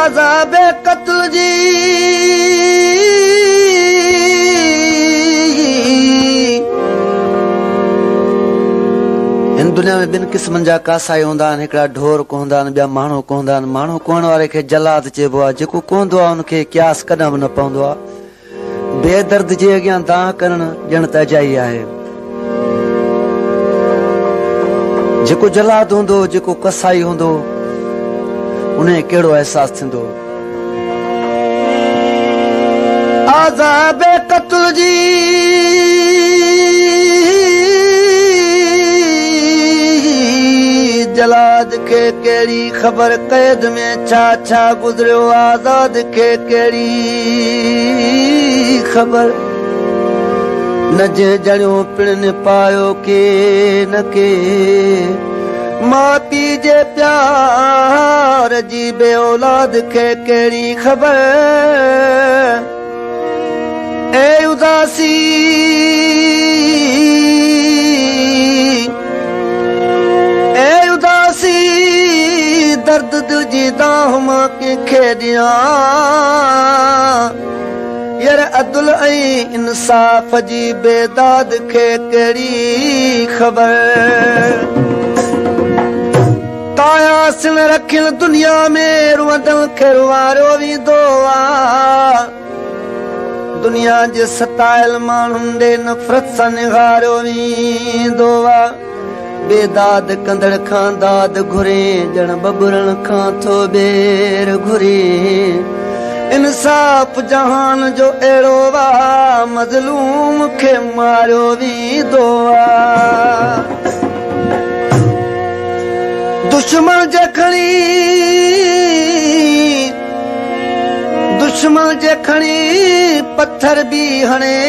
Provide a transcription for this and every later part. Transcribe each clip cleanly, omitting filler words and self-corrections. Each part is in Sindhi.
عذاب قتل جي هن دنيا ۾ ٻن قسمن جا ڪاسائي هوندا آهن، هڪڙا ڍور ڪهندا آهن، ٻيا ماڻهو ڪهندا آهن. ماڻهو ڪهڻ واري کي جلاد چئبو آهي، جيڪو ڪهندو آهي ان کي قياس ڪڏهن به نه پوندو آهي. بي درد جي اڳيان دانهن ڪرڻ ڄڻ ته اجائي آهي. جيڪو جلاد هوندو، جيڪو قصائي هوندو، انهيء کي ڪهڙو احساس ٿيندو؟ عذاب قتل جي جلاد کي ڪهڙي خبر قيد ۾ ڇا ڇا گذريو آزاد کي ڪهڙي خبر نه جنهن جڻيو پڻ نپايو ڪي نه ڪي ماء پيء جي پيار جي بي اولاد کي ڪهڙي خبر اي اداسي اي اداسي درد دل جي دانهن مان ڪنهن کي ڏيان ير عدل ۽ انصاف جي بي داد کي ڪهڙي خبر. تايا سڻ رکيل دنيا ۾ روئندڙ کي روئاريو ويندو آ. دنيا جي ستايل ماڻهن ڏي نفرت سان نهاريو ويندو آ. بي داد ڪندڙ کان داد گهرين، ڄڻ ٻٻرن کان ٿو ٻير گهرين. انصاف جهان جو اهڙو آ، مظلوم کي ماريو ويندو آ. دشمن جي کڻي دشمن جي کڻي پٿر به هڻي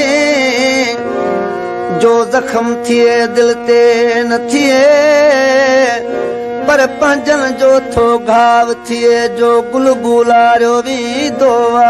جو زخم ٿئي دل تي نه ٿئي پر پنهنجن جو ٿو گهاو ٿئي جو گل گولاريو ويندو آ.